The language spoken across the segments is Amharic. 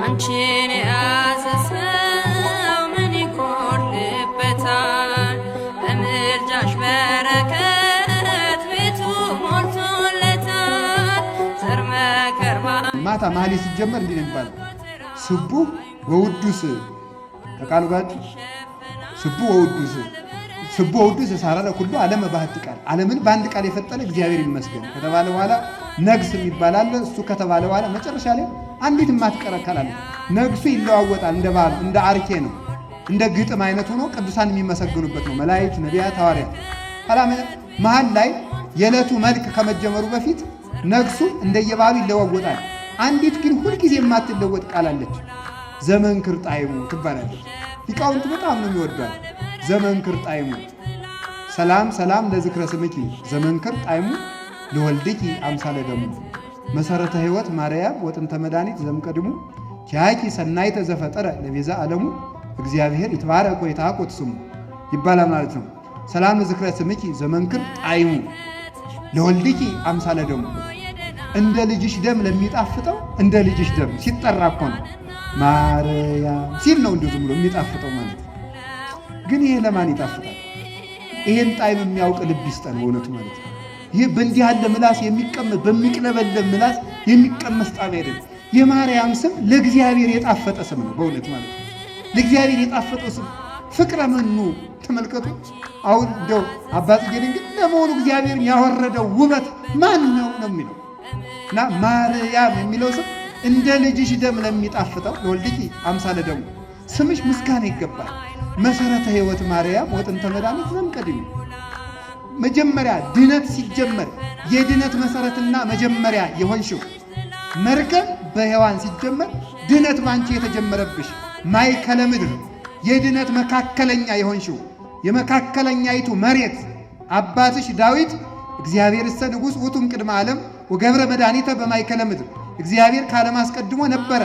አንቺን የያዘ ሰው ምን ይጎድልበታል? በምልጃሽ በረከት ቤቱ ሞልቶለታል። ዘር መከር ማታ ማህሌት ሲጀመር እንዲህ ነው የሚባለው፣ ስቡህ ወውዱስ ከቃሉ ጋር ስቡህ ወውዱስ፣ ስቡህ ወውዱስ ሳረረ ኩሉ ዓለመ ባህቲ ቃል፣ ዓለምን በአንድ ቃል የፈጠረ እግዚአብሔር ይመስገን ከተባለ በኋላ ነግስ የሚባል አለ። እሱ ከተባለ በኋላ መጨረሻ ላይ አንዲት የማትቀረ ቃል አለ። ነግሱ ይለዋወጣል። እንደ በዓሉ እንደ አርኬ ነው፣ እንደ ግጥም አይነት ሆኖ ቅዱሳን የሚመሰገኑበት ነው። መላእክት፣ ነቢያት፣ ሐዋርያት። ኋላ መሀል ላይ የዕለቱ መልክ ከመጀመሩ በፊት ነግሱ እንደየበዓሉ ይለዋወጣል። አንዲት ግን ሁልጊዜ የማትለወጥ ቃል አለች። ዘመንክር ጣዕሙ ትባላለች። ሊቃውንቱ በጣም ነው የሚወዷት። ዘመንክር ጣዕሙ፣ ሰላም ሰላም ለዝክረ ስምኪ ዘመንክር ጣዕሙ ለወልድኪ አምሳለ ደሙ መሰረተ ሕይወት ማርያም ወጥንተ መድኃኒት ዘእምቀድሙ ኪያኪ ሰናይተ ዘፈጠረ ለቤዛ ዓለሙ እግዚአብሔር ይትባረክ ወይትሐቆት ስሙ ይባላል ማለት ነው። ሰላም ለዝክረ ስምኪ ዘመንክር ጣዕሙ ለወልድኪ አምሳለ ደሙ፣ እንደ ልጅሽ ደም ለሚጣፍጠው፣ እንደ ልጅሽ ደም ሲጠራ እኮ ነው ማርያም ሲል ነው እንዲሁ ዝም ብሎ የሚጣፍጠው ማለት ነው። ግን ይሄ ለማን ይጣፍጣል? ይሄን ጣዕም የሚያውቅ ልብ ይስጠን በእውነቱ ማለት ነው። ይህ በእንዲህ ያለ ምላስ የሚቀመስ፣ በሚቅለበለብ ምላስ የሚቀመስ ጣዕም አይደለም። የማርያም ስም ለእግዚአብሔር የጣፈጠ ስም ነው በእውነት ማለት ነው። ለእግዚአብሔር የጣፈጠው ስም ፍቅረ መኑ ተመልከቱ። አሁን እንደው አባ ጽጌ ድንግል ለመሆኑ እግዚአብሔርን ያወረደው ውበት ማን ነው ነው የሚለው። እና ማርያም የሚለው ስም እንደ ልጅሽ ደም ለሚጣፍጠው ለወልድኪ አምሳለ ደሙ ስምሽ ምስጋና ይገባል። መሰረተ ሕይወት ማርያም ወጥንተ መድኃኒት ዘእምቀድሙ፣ መጀመሪያ ድነት ሲጀመር የድነት መሰረትና መጀመሪያ የሆንሽው፣ መርገም በሔዋን ሲጀመር ድነት ባንቺ የተጀመረብሽ፣ ማእከለ ምድር የድነት መካከለኛ የሆንሽው፣ የመካከለኛይቱ መሬት፣ አባትሽ ዳዊት እግዚአብሔር እሰ ንጉሥ ውእቱ እምቅድመ ዓለም ወገብረ መድኃኒተ በማእከለ ምድር፣ እግዚአብሔር ከዓለም አስቀድሞ ነበረ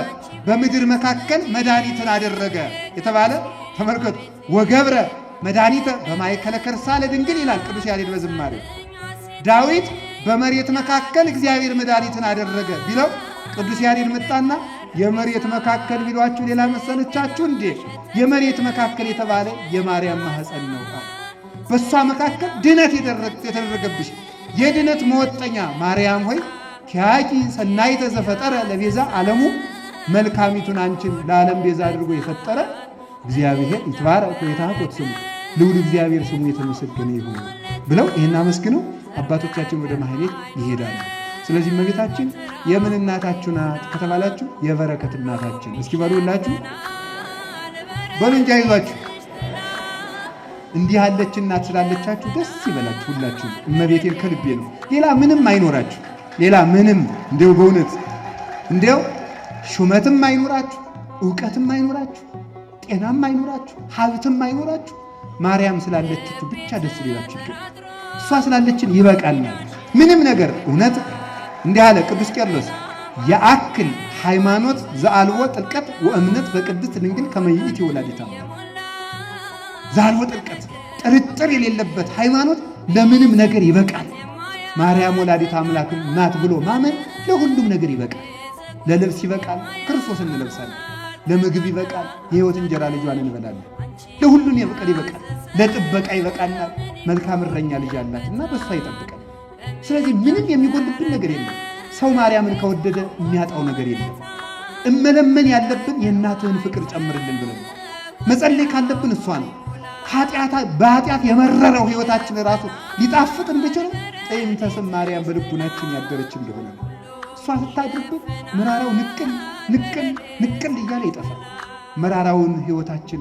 በምድር መካከል መድኃኒትን አደረገ የተባለ ተመልከቱ። ወገብረ መድኃኒተ በማእከለ ከርሳ ለድንግል ይላል ቅዱስ ያሬድ በዝማሬው። ዳዊት በመሬት መካከል እግዚአብሔር መድኃኒትን አደረገ ቢለው ቅዱስ ያሬድ መጣና የመሬት መካከል ቢሏችሁ ሌላ መሰለቻችሁ እንዴ? የመሬት መካከል የተባለ የማርያም ማህፀን ነው። በእሷ መካከል ድነት የተደረገብሽ የድነት መወጠኛ ማርያም ሆይ ኪያኪ ሰናይተ ዘፈጠረ ለቤዛ ዓለሙ፣ መልካሚቱን አንቺን ለዓለም ቤዛ አድርጎ የፈጠረ እግዚአብሔር ይትባረክ ወይትሐቆት ስሙ፣ ልዑል እግዚአብሔር ስሙ የተመሰገነ ይሁን ብለው ይህን አመስግነው አባቶቻችን ወደ ማህሌት ይሄዳሉ። ስለዚህ እመቤታችን የምን እናታችሁ ናት ከተባላችሁ የበረከት እናታችን። እስኪ በሉላችሁ፣ በሉ እንጂ አይዟችሁ። እንዲህ ያለች እናት ስላለቻችሁ ደስ ይበላችሁ ሁላችሁ። እመቤቴን ከልቤ ነው። ሌላ ምንም አይኖራችሁ። ሌላ ምንም እንደው በእውነት እንደው ሹመትም አይኖራችሁ፣ እውቀትም አይኖራችሁ፣ ጤናም አይኖራችሁ፣ ሀብትም አይኖራችሁ፣ ማርያም ስላለችችሁ ብቻ ደስ ሊላችሁ ይገባል። እሷ ስላለችን ይበቃልናል። ምንም ነገር እውነት እንዲህ አለ ቅዱስ ቄርሎስ፣ የአክል ሃይማኖት ዘአልቦ ጥልቀት ወእምነት በቅድስት ድንግል ከመ ይእቲ ወላዲተ አምላክ። ዘአልቦ ጥልቀት፣ ጥርጥር የሌለበት ሃይማኖት ለምንም ነገር ይበቃል። ማርያም ወላዲተ አምላክ ናት ብሎ ማመን ለሁሉም ነገር ይበቃል። ለልብስ ይበቃል፣ ክርስቶስ እንለብሳለን። ለምግብ ይበቃል፣ የሕይወት እንጀራ ልጇን እንበላለን። ለሁሉን ይበቃል ይበቃል። ለጥበቃ ይበቃናል። መልካም እረኛ ልጅ አላት እና በእሷ ይጠብቃል። ስለዚህ ምንም የሚጎልብን ነገር የለም። ሰው ማርያምን ከወደደ የሚያጣው ነገር የለም። እመለመን ያለብን የእናትህን ፍቅር ጨምርልን ብለን መጸለይ ካለብን እሷ ነው። በኃጢአት የመረረው ሕይወታችን ራሱ ሊጣፍጥ እንዲችል ጥዕምተ ስም ማርያም በልቡናችን ያደረች እንደሆነ ነው። እሷ ስታድርብን መራራው ንቅል ንቅል ንቅል እያለ ይጠፋል። መራራውን ሕይወታችን፣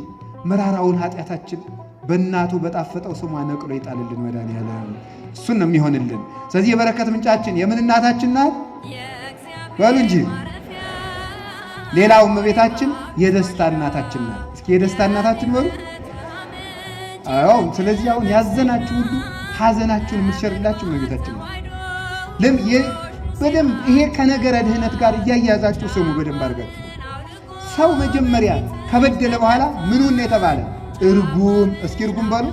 መራራውን ኃጢአታችን በእናቱ በጣፈጠው ስሟ ነቅሎ ይጣልልን መድኃኒዓለም። እሱን ነው የሚሆንልን። ስለዚህ የበረከት ምንጫችን የምን እናታችን ናት በሉ እንጂ። ሌላው እመቤታችን የደስታ እናታችን ናት። እስኪ የደስታ እናታችን በሉ። አዎ፣ ስለዚህ አሁን ያዘናችሁ ሁሉ ሐዘናችሁን የምትሸርላችሁ እመቤታችን ናት። በደንብ ይሄ ከነገረ ድህነት ጋር እያያዛችሁ ስሙ በደንብ አድርጋችሁ። ሰው መጀመሪያ ከበደለ በኋላ ምኑን ነው የተባለ? እርጉም። እስኪ እርጉም በሉ።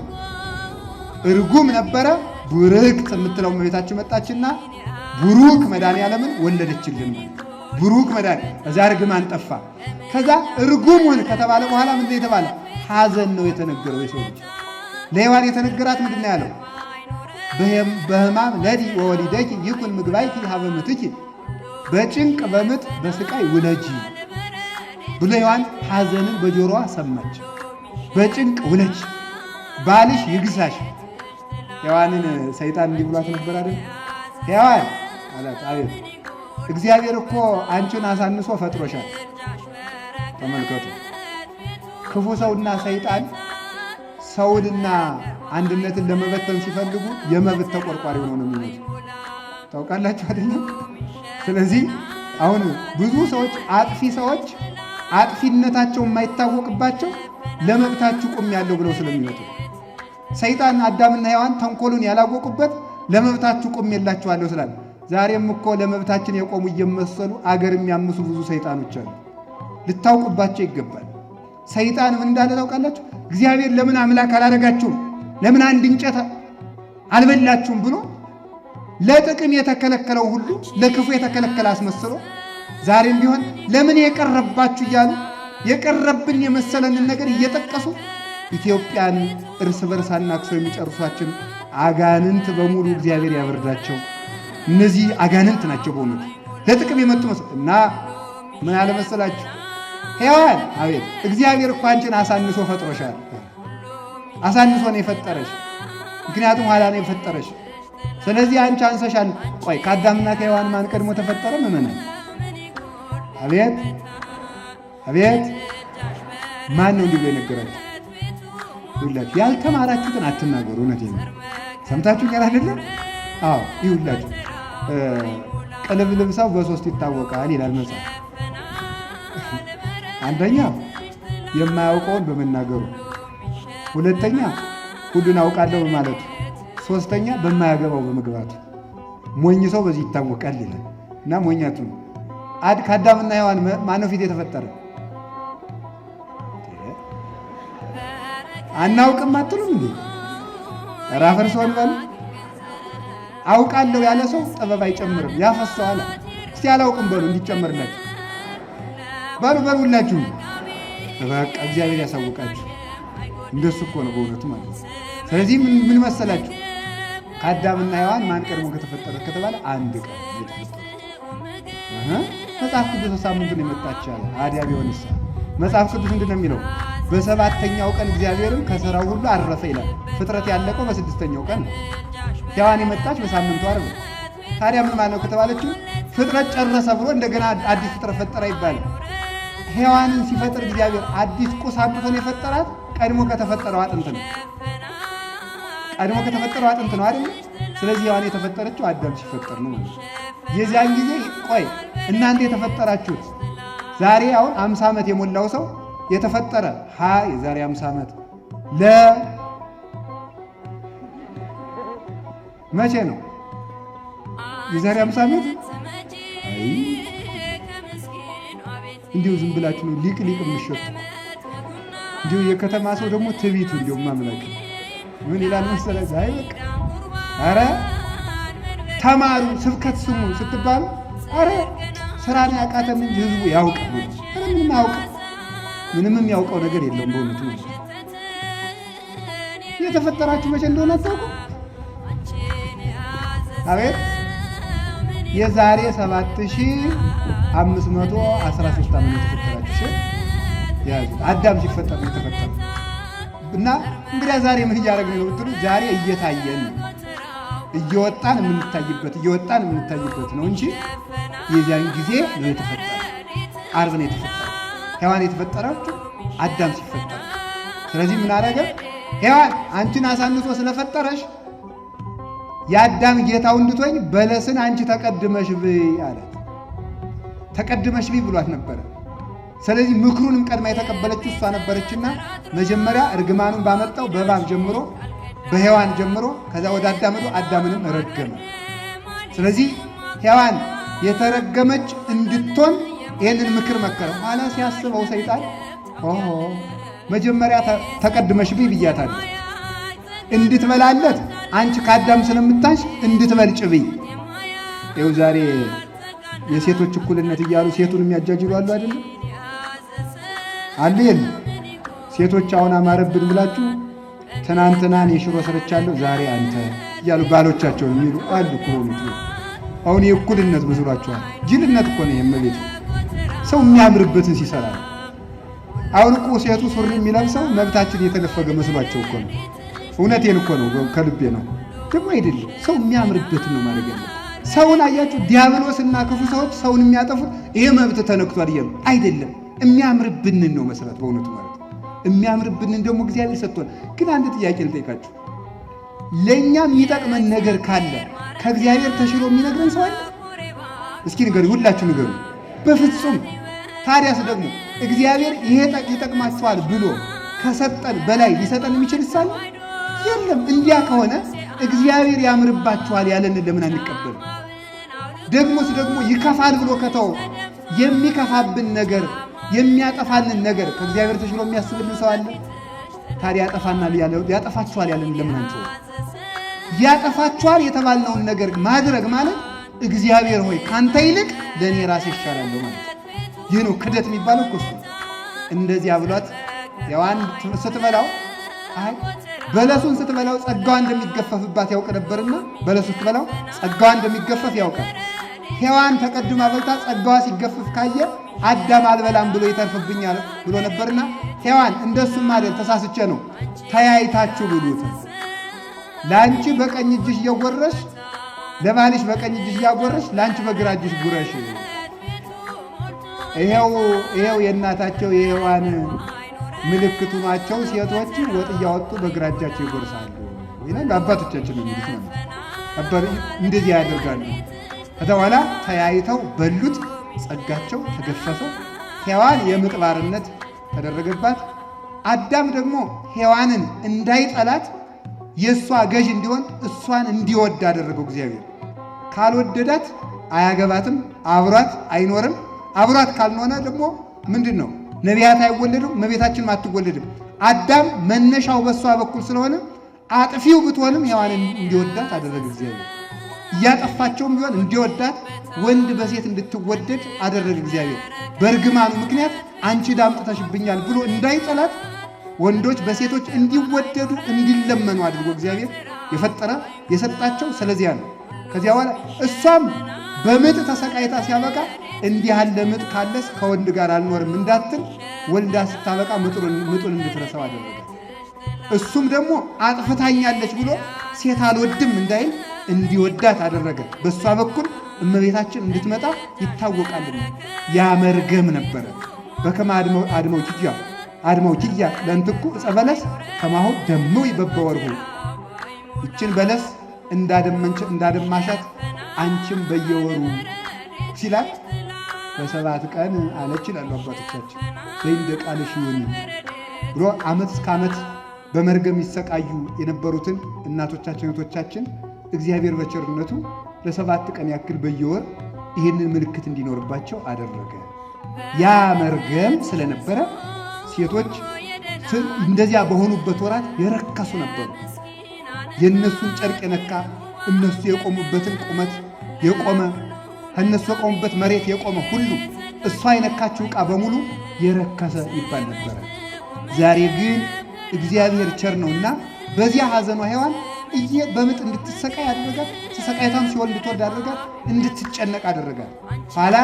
እርጉም ነበረ። ቡርክት የምትለው እመቤታችን መጣችና ቡሩክ መድኃኒዓለምን ወለደችልን። ብሩክ መድኃኒ ከዛ እርግማን ጠፋ። ከዛ እርጉም ሁን ከተባለ በኋላ ምንድን ነው የተባለ? ሐዘን ነው የተነገረው። የሰው ልጅ ለሔዋን የተነገራት ምንድን ነው ያለው? በሕማም ለዲ ወወሊደኪ ይኩን ምግባይኪ ሀበ ምትኪ፣ በጭንቅ በምጥ በስቃይ ውለጂ ብሎ ሔዋን ሐዘንን በጆሮዋ ሰማች። በጭንቅ ውለጅ፣ ባልሽ ይግሳሽ። ሔዋንን ሰይጣን እንዲህ ብሏት ነበር አይደል? ሔዋን አላት፣ አቤት። እግዚአብሔር እኮ አንቺን አሳንሶ ፈጥሮሻል። ተመልከቱ፣ ክፉ ሰውና ሰይጣን ሰውንና አንድነትን ለመበተን ሲፈልጉ የመብት ተቆርቋሪ ሆነው ነው የሚመጡ። ታውቃላችሁ አይደለም? ስለዚህ አሁን ብዙ ሰዎች አጥፊ ሰዎች አጥፊነታቸው የማይታወቅባቸው ለመብታችሁ ቆሜያለሁ ብለው ስለሚመጡ፣ ሰይጣን አዳምና ሔዋን ተንኮሉን ያላወቁበት ለመብታችሁ ቆሜላችኋለሁ ስላለ፣ ዛሬም እኮ ለመብታችን የቆሙ እየመሰሉ አገር የሚያምሱ ብዙ ሰይጣኖች አሉ። ልታውቁባቸው ይገባል። ሰይጣን ምን እንዳለ ታውቃላችሁ? እግዚአብሔር ለምን አምላክ አላደረጋችሁም? ለምን አንድ እንጨት አልበላችሁም ብሎ ለጥቅም የተከለከለው ሁሉ ለክፉ የተከለከለ አስመስሎ፣ ዛሬም ቢሆን ለምን የቀረባችሁ እያሉ የቀረብን የመሰለንን ነገር እየጠቀሱ ኢትዮጵያን እርስ በርስ አናክሰው የሚጨርሷችን አጋንንት በሙሉ እግዚአብሔር ያበርዳቸው። እነዚህ አጋንንት ናቸው በእውነቱ ለጥቅም የመጡ እና ምን አለ መሰላችሁ? ሔዋን አቤት፣ እግዚአብሔር እኮ አንቺን አሳንሶ ፈጥሮሻል። አሳንሶ ነው የፈጠረሽ። ምክንያቱም ኋላ ነው የፈጠረሽ። ስለዚህ አንቺ አንሰሻል። ቆይ፣ ከአዳምና ከሔዋን ማን ቀድሞ ተፈጠረ? ምእመናን፣ አቤት አቤት፣ ማን ነው እንዲህ ብሎ የነገራችሁ? ይኸውላችሁ፣ ያልተማራችሁትን አትናገሩ። እውነቴን ነው። ሰምታችሁኛል አይደለም? አዎ፣ ይኸውላችሁ፣ ቅልብልብ ሰው በሶስት ይታወቃል ይላል መጽሐፍ። አንደኛ የማያውቀውን በመናገሩ፣ ሁለተኛ ሁሉን አውቃለሁ በማለቱ፣ ሶስተኛ በማያገባው በመግባቱ። ሞኝ ሰው በዚህ ይታወቃል ይላል እና ሞኛቱ ነው። ከአዳምና ሔዋን ማነው ፊት የተፈጠረ? አናውቅም አትሉም እንዴ? ኧረ አፈርሰዋል በሉ። አውቃለሁ ያለ ሰው ጥበብ አይጨምርም፣ ያፈሰዋል። እስቲ አላውቅም በሉ እንዲጨመርላችሁ። በሉ በሉ ሁላችሁ። በቃ እግዚአብሔር ያሳውቃችሁ። እንደሱ እኮ ነው በእውነቱ ማለት ነው። ስለዚህ ምን መሰላችሁ? ከአዳምና ሔዋን ማን ቀድሞ ከተፈጠረ ከተባለ አንድ ቀን የተፈጠረ መጽሐፍ ቅዱስ ሳምንቱን የመጣች አለ። አዲያ ቢሆንሳ መጽሐፍ ቅዱስ ምንድን ነው የሚለው? በሰባተኛው ቀን እግዚአብሔርም ከሥራው ሁሉ አረፈ ይላል። ፍጥረት ያለቀው በስድስተኛው ቀን ነው። ሔዋን የመጣች በሳምንቱ ዓርብ ነው። ታዲያ ምን ማለት ነው ከተባለችው፣ ፍጥረት ጨረሰ ብሎ እንደገና አዲስ ፍጥረት ፈጠረ ይባላል። ሔዋንን ሲፈጥር እግዚአብሔር አዲስ ቁስ አምጥቶ ነው የፈጠራት። ቀድሞ ከተፈጠረው አጥንት ነው። ቀድሞ ከተፈጠረው አጥንት ነው አይደል? ስለዚህ ሔዋን የተፈጠረችው አዳም ሲፈጠር ነው ማለት ነው። የዚያን ጊዜ ቆይ፣ እናንተ የተፈጠራችሁት ዛሬ አሁን 50 ዓመት የሞላው ሰው የተፈጠረ የዛሬ 50 ዓመት ለ መቼ ነው? የዛሬ 50 ዓመት? አይ፣ እንዲሁ ዝም ብላችሁ ነው ሊቅ ሊቅ የምትሸቱ። እንዲሁ የከተማ ሰው ደግሞ ትቢቱ እንዲሁ ማምላክ ምን ይላል መሰለህ? አይ በቃ፣ ኧረ ተማሩ ስብከት ስሙ ስትባሉ ኧረ ስራ ነው ያቃተን እንጂ ህዝቡ ያውቃል። ኧረ ምንም አያውቅም። ምንም የሚያውቀው ነገር የለውም በእውነቱ ማለት ነው። የተፈጠራችሁ መቼ እንደሆነ አታውቁም? አቤት፣ የዛሬ 7513 ዓመት የተፈጠራችሁ ያዙ። አዳም ሲፈጠር ነው የተፈጠረው። እና እንግዲያ ዛሬ ምን እያደረግን ነው ብትሉ፣ ዛሬ እየታየን ነው። እየወጣን የምንታይበት እየወጣን የምንታይበት ነው እንጂ የዚያን ጊዜ ነው የተፈጠረው። ዓርብ ነው የተፈጠረው። ሔዋን የተፈጠረችው አዳም ሲፈጠር። ስለዚህ ምን አደረገ? ሔዋን አንቺን አሳንሶ ስለፈጠረሽ የአዳም ጌታው እንድትሆኝ በለስን አንቺ ተቀድመሽ ብይ አላት። ተቀድመሽ ብይ ብሏት ነበረ። ስለዚህ ምክሩንም ቀድማ የተቀበለችው እሷ ነበረችና መጀመሪያ እርግማኑን ባመጣው በእባብ ጀምሮ፣ በሔዋን ጀምሮ፣ ከዛ ወደ አዳም ሄዶ አዳምንም ረገመ። ስለዚህ ሔዋን የተረገመች እንድትሆን ይህንን ምክር መከረ። ኋላ ሲያስበው ሰይጣን ኦሆ፣ መጀመሪያ ተቀድመሽ ብይ ብያታለሁ፣ እንድትበላለት አንቺ ከአዳም ስለምታንሽ እንድትበልጭ ብይ። ይኸው ዛሬ የሴቶች እኩልነት እያሉ ሴቱን የሚያጃጅሉ አሉ አይደለም? አሉ የለም? ሴቶች አሁን አማረብን ብላችሁ ትናንትና እኔ ሽሮ ሰርቻለሁ ዛሬ አንተ እያሉ ባሎቻቸውን የሚሉ አሉ እኮ። አሁን የእኩልነት መስሏቸዋል። ጅልነት እኮ ነው የእመቤት። ሰው የሚያምርበትን ሲሰራ ነው። አሁን እኮ ሴቱ ሱሪ የሚለብሰው መብታችን የተነፈገ መስሏቸው እኮ ነው። እውነቴን እኮ ነው፣ ከልቤ ነው። ደግሞ አይደለም፣ ሰው የሚያምርበትን ነው ማድረግ ያለበት። ሰውን አያችሁ፣ ዲያብሎስና ክፉ ሰዎች ሰውን የሚያጠፉት ይሄ መብት ተነክቷል እያሉ አይደለም። የሚያምርብንን ነው መስራት በእውነቱ ማለት ነው። የሚያምርብንን ደግሞ እግዚአብሔር ሰጥቶን። ግን አንድ ጥያቄ ልጠይቃችሁ። ለእኛ የሚጠቅመን ነገር ካለ ከእግዚአብሔር ተሽሎ የሚነግረን ሰው አለ? እስኪ ንገሩ፣ ሁላችሁ ንገሩ። በፍጹም። ታዲያስ ደግሞ እግዚአብሔር ይሄ ይጠቅማችኋል ብሎ ከሰጠን በላይ ሊሰጠን የሚችል ሳለ የለም። እንዲያ ከሆነ እግዚአብሔር ያምርባችኋል ያለንን ለምን አንቀበልም? ደግሞስ ደግሞ ይከፋል ብሎ ከተው የሚከፋብን ነገር የሚያጠፋንን ነገር ከእግዚአብሔር ተሽሎ የሚያስብልን ሰው አለ? ታዲያ ያጠፋናል ያለው ያጠፋችኋል ያለንን ለምን አንተው? ያጠፋችኋል የተባልነውን ነገር ማድረግ ማለት እግዚአብሔር ሆይ ካንተ ይልቅ ለኔ ራሴ ይሻላለሁ ማለት ነው። ይህ ነው ክደት የሚባለው እኮ እሱ። እንደዚያ ብሏት ሔዋን ስትበላው አይ በለሱን ስትበላው ጸጋዋ እንደሚገፈፍባት ያውቅ ነበርና በለሱን ስትበላው ጸጋዋ እንደሚገፈፍ ያውቃል። ሔዋን ተቀድማ በልታ ጸጋዋ ሲገፈፍ ካየ አዳም አልበላም ብሎ ይተርፍብኛል ብሎ ነበርና ሔዋን እንደሱም አይደል ተሳስቼ ነው ተያይታችሁ ብሉት። ላንቺ በቀኝ እጅሽ እየጎረሽ ለባልሽ በቀኝ እጅሽ እያጎረሽ ላንቺ በግራ እጅሽ ጉረሽ። ይሄው ይሄው የእናታቸው የሔዋን ምልክቱ ናቸው። ሴቶች ወጥ እያወጡ በግራ እጃቸው ይጎርሳሉ ይላሉ አባቶቻችን ነው የሚሉት ማለት ነው። እንደዚህ ያደርጋሉ። ከዛ በኋላ ተያይተው በሉት፣ ጸጋቸው ተገፈፈ። ሔዋን የምጥ ባርነት ተደረገባት። አዳም ደግሞ ሔዋንን እንዳይጠላት የእሷ ገዥ እንዲሆን እሷን እንዲወድ አደረገው እግዚአብሔር። ካልወደዳት አያገባትም፣ አብሯት አይኖርም። አብሯት ካልሆነ ደግሞ ምንድን ነው ነቢያት አይወለዱም፣ እመቤታችንም አትወለድም። አዳም መነሻው በእሷ በኩል ስለሆነ አጥፊው ብትሆንም ሔዋንን እንዲወዳት አደረገ እግዚአብሔር። እያጠፋቸውም ቢሆን እንዲወዳት ወንድ በሴት እንድትወደድ አደረገ እግዚአብሔር። በእርግማኑ ምክንያት አንቺ ዳምጥተሽብኛል ብሎ እንዳይጠላት ወንዶች በሴቶች እንዲወደዱ እንዲለመኑ አድርጎ እግዚአብሔር የፈጠረ የሰጣቸው ስለዚያ ነው። ከዚያ በኋላ እሷም በምጥ ተሰቃይታ ሲያበቃ እንዲህ ያለ ምጥ ካለስ ከወንድ ጋር አልኖርም እንዳትል ወልዳ ስታበቃ ምጡን እንድትረሳው አደረገ። እሱም ደግሞ አጥፍታኛለች ብሎ ሴት አልወድም እንዳይል እንዲወዳት አደረገ። በእሷ በኩል እመቤታችን እንድትመጣ ይታወቃልና ያ መርገም ነበረ። በከመ አድመው ኪያ ለእንትኩ ዕፀ በለስ ከማሁ ደምው በበወርሁ ይችን በለስ እንዳደማሻት አንቺም በየወሩ ሲላት በሰባት ቀን አለች ይላሉ አባቶቻችን። በይንደ ቃልሽ ይሁን ብሎ ዓመት እስከ ዓመት በመርገም ይሰቃዩ የነበሩትን እናቶቻችን እህቶቻችን እግዚአብሔር በቸርነቱ ለሰባት ቀን ያክል በየወር ይህንን ምልክት እንዲኖርባቸው አደረገ። ያ መርገም ስለነበረ ሴቶች እንደዚያ በሆኑበት ወራት የረከሱ ነበሩ። የእነሱን ጨርቅ የነካ እነሱ የቆሙበትን ቁመት የቆመ ከእነሱ የቆሙበት መሬት የቆመ ሁሉ እሷ የነካችው ዕቃ በሙሉ የረከሰ ይባል ነበረ። ዛሬ ግን እግዚአብሔር ቸር ነውና በዚያ ሐዘኗ ሔዋን በምጥ እንድትሰቃይ አደረጋት። ተሰቃይታም ሲኦል እንድትወርድ አደረጋት። እንድትጨነቅ አደረጋት። ኋላ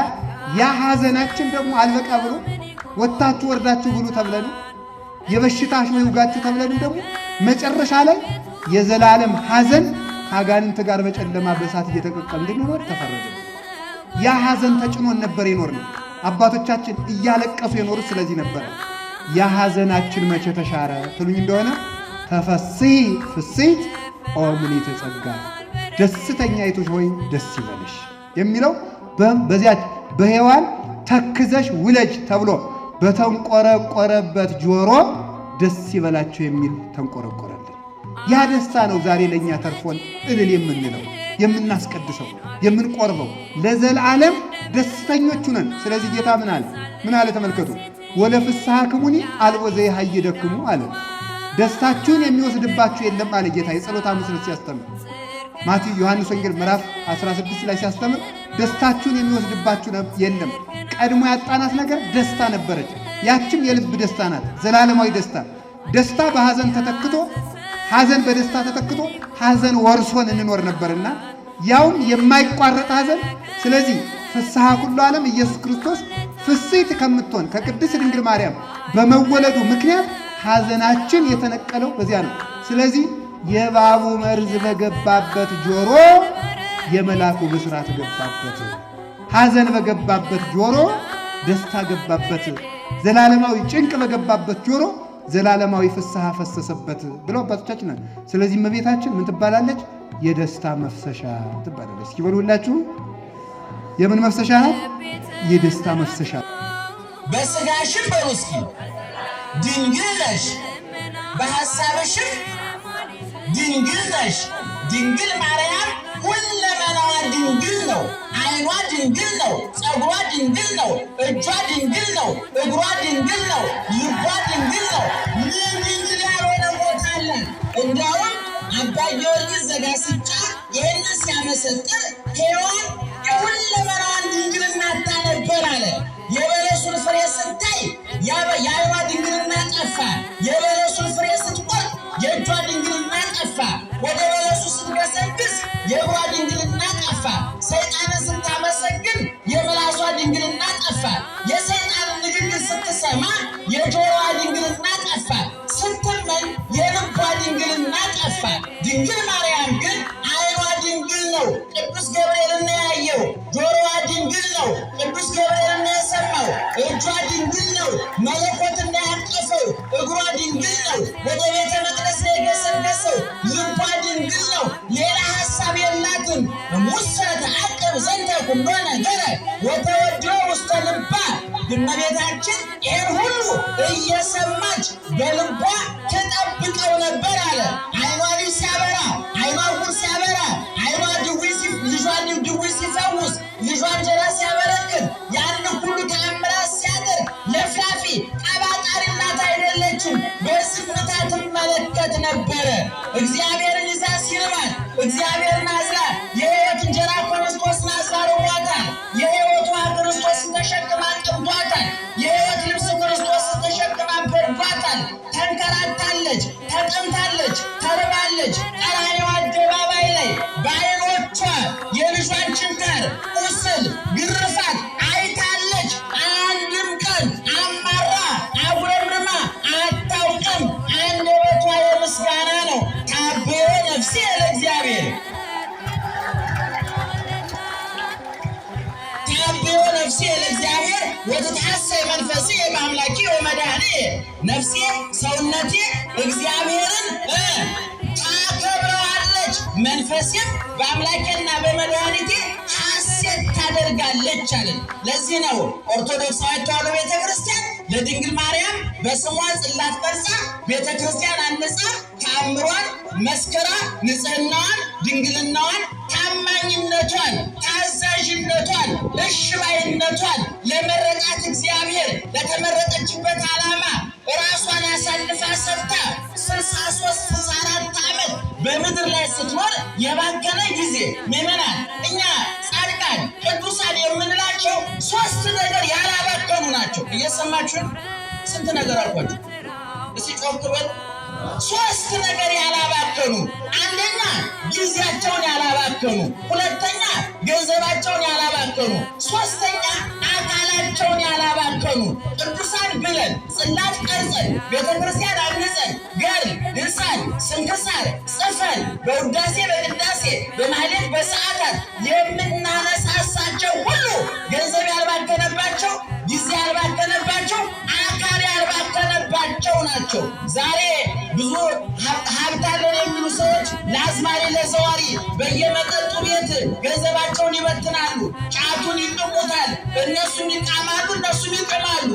ያ ሐዘናችን ደግሞ አልበቃ ብሎ ወጥታችሁ ወርዳችሁ ብሉ ተብለን የበሽታ እሾህ ይውጋችሁ ተብለን ደግሞ መጨረሻ ላይ የዘላለም ሐዘን ከአጋንንት ጋር በጨለማ በእሳት እየተቀቀልን እንድንኖር ተፈረደ። ያ ሐዘን ተጭኖን ነበር የኖርነው። አባቶቻችን እያለቀሱ የኖሩት ስለዚህ ነበረ። ያ ሐዘናችን መቼ ተሻረ ትሉኝ እንደሆነ ተፈስሒ ፍስሕት ኦ ምልዕተ ጸጋ፣ ደስተኛይቱ ሆይ ደስ ይበልሽ የሚለው በዚያች በሔዋን ተክዘሽ ውለጅ ተብሎ በተንቆረቆረበት ጆሮ ደስ ይበላቸው የሚል ተንቆረቆረልን። ያ ደስታ ነው ዛሬ ለእኛ ተርፎን እልል የምንለው የምናስቀድሰው የምንቆርበው ለዘላለም ደስተኞቹ ነን። ስለዚህ ጌታ ምን አለ? ምን አለ? ተመልከቱ። ወለፍስሐክሙኒ አልቦ ዘይሃይደክሙ አለ። ደስታችሁን የሚወስድባችሁ የለም አለ ጌታ የጸሎተ ሐሙስ ዕለት ሲያስተምር ማቴዎስ ዮሐንስ ወንጌል ምዕራፍ 16 ላይ ሲያስተምር ደስታችሁን የሚወስድባችሁ የለም። ቀድሞ ያጣናት ነገር ደስታ ነበረች። ያችም የልብ ደስታ ናት፣ ዘላለማዊ ደስታ። ደስታ በሐዘን ተተክቶ፣ ሐዘን በደስታ ተተክቶ ሐዘን ወርሶን እንኖር ነበርና ያውም የማይቋረጥ ሐዘን። ስለዚህ ፍስሐ ኩሉ ዓለም ኢየሱስ ክርስቶስ ፍስሕት ከምትሆን ከቅድስት ድንግል ማርያም በመወለዱ ምክንያት ሐዘናችን የተነቀለው በዚያ ነው። ስለዚህ የእባቡ መርዝ በገባበት ጆሮ የመልአኩ ብስራት ገባበት። ሐዘን በገባበት ጆሮ ደስታ ገባበት። ዘላለማዊ ጭንቅ በገባበት ጆሮ ዘላለማዊ ፍስሐ ፈሰሰበት ብለው አባቶቻችን ናቸው። ስለዚህ እመቤታችን ምን ትባላለች? የደስታ መፍሰሻ ትባላለች። እስኪ በሉ ሁላችሁ፣ የምን መፍሰሻ ናት? የደስታ መፍሰሻ። በስጋሽም በሉ እስኪ ድንግል ነሽ፣ በሐሳብሽም ድንግል ነሽ። ድንግል ማርያም ሁለመናዋ ድንግል ነው። ዓይኗ ድንግል ነው። ጸጉሯ ድንግል ነው። እጇ ድንግል ነው። እግሯ ድንግል ነው። ልቧ ድንግል ነው። ምን ድንግል ያልሆነ ቦታ አለ? እንዲያውም አባ ጊዮርጊስ ዘጋስጫ ይህንን ሲያመሰጥር ሔዋን የሁለመናዋን ድንግልና አጥታ ነበር አለ። የበለሱን ፍሬ ስታይ የዓይኗ ድንግልና ጠፋ። የበለሱን ፍሬ ስትቆርጥ የእጇ ድንግልና ጠፋ። ወደ በለሱ ስትገሰግስ የእግሯ ድንግልና ጠፋ። ሰይጣንን ስታመሰግን የምላሷ ድንግልና ጠፋ። የሰይጣንን ንግግር ስትሰማ የጆሮዋ ድንግልና ጠፋ። ስትመኝ የልቧ ድንግልና ጠፋ። ድንግል ማርያም ግን ዓይኗ ድንግል ነው፣ ቅዱስ ገብርኤልን ነው ያየው። ጆሮዋ ድንግል ነው፣ ቅዱስ ገብርኤልን ነው የሰማው። እጇ ድንግል ነው፣ መለኮትን ነው ያቀፈው። እግሯ ድንግል ነው፣ ወደ ቤተ መቅደስ ነው የገሰገሰው። ልቧ ድንግል ነው፣ ሌላ ሀሳብ የላትም። እሙሰ ተዐቅብ ዘንተ ኩሎ ነገረ ወተወድዮ ውስተ ልባ። እመቤታችን ይህን ሁሉ እየሰማች በልቧ ትጠብቀው ነበር አለ። ዓይኗ ልጅ ሲያበራ፣ ዓይኗ ዕውር ሲያበራ፣ ዓይኗ ልጇን ድዊ ሲፈውስ፣ ልጇ እንጀራ ሲያበረክት፣ ያን ሁሉ ተአምራት ሲያደርግ ለፍላፊ ቀባጣሪ እናት አይደለችም። በዝምታ ትመለከት ነበረ። እግዚአብሔርን ይዛ ሲርባት እግዚአብሔርን አዝላ የሕይወት እንጀራ ክርስቶስን አዝላ ርቧታል። የሕይወት ውሃ ክርስቶስን ተሸክማ ጠምቷታል። የሕይወት ልብስ ክርስቶስን ተሸክማ በርዷታል። ተንከራታለች፣ ተጠምታለች፣ ተርባለች። ቀራንዮ አደባባይ ላይ በዓይኖቿ የልጇን ችንካር፣ ቁስል፣ ግርፋት አይታለች። አንድም ቀን አማራ አጉረምርማ አታውቅም። አንደበቷ የምስጋና ነው። ታበዮ ነፍሴ ለእግዚአብሔር፣ ታበዮ ነፍሴ ለእግዚአብሔር ወትትሐሰይ መንፈሴ በአምላኬ ወመድኃኒየ። ነፍሴ ሰውነቴ እግዚአብሔርን ታከብረዋለች፣ መንፈሴም በአምላኬና በመድኃኒቴ ሐሴት ታደርጋለች አለን። ለዚህ ነው ኦርቶዶክሳዊት ተዋሕዶ ቤተ ክርስቲያን ለድንግል ማርያም በስሟ ጽላት ቀርጻ ቤተ ክርስቲያን አንጻ ተአምሯን መስክራ ንጽሕናዋን፣ ድንግልናዋን፣ ታማኝነቷን፣ ታዛዥነቷን፣ እሺ ባይነቷን ለመረጣት እግዚአብሔር ለተመረጠችበት ዓላማ ራሷን አሳልፋ ሰጥታ 63 64 ዓመት በምድር ላይ ስትኖር የባከነ ጊዜ፣ ምዕመናን፣ እኛ ጻድቃን ቅዱሳን የምንላቸው ሶስት ነገር ያላባከኑ ናቸው። እየሰማችሁን? ስንት ነገር አልኳችሁ? እስቲ ጮክ በል። ሶስት ነገር ያላባከኑ፣ አንደኛ ጊዜያቸውን ያላባከኑ፣ ሁለተኛ ገንዘባቸውን ያላባከኑ፣ ሶስተኛ አካላቸውን ያላባከኑ ቅዱሳን ብለን ጽላት ቀርጸን ቤተክርስቲያን አንጸን ገድል፣ ድርሳን፣ ስንክሳር ጽፈን በውዳሴ በቅዳሴ በማህሌት በሰዓታት የምናነሳሳቸው ሁሉ ገንዘብ ያልባከነባቸው፣ ጊዜ ያልባከነባቸው፣ አካል ያልባከነባቸው ናቸው። ዛሬ ብዙ ሀብት አለን የሚሉ ሰዎች ለአዝማሪ ለዘዋሪ በየመጠጡ ቤት ገንዘባቸውን ይበትናሉ፣ ጫቱን ይቅሙታል፣ እነሱም ይቃማሉ፣ እነሱም ይቅማሉ።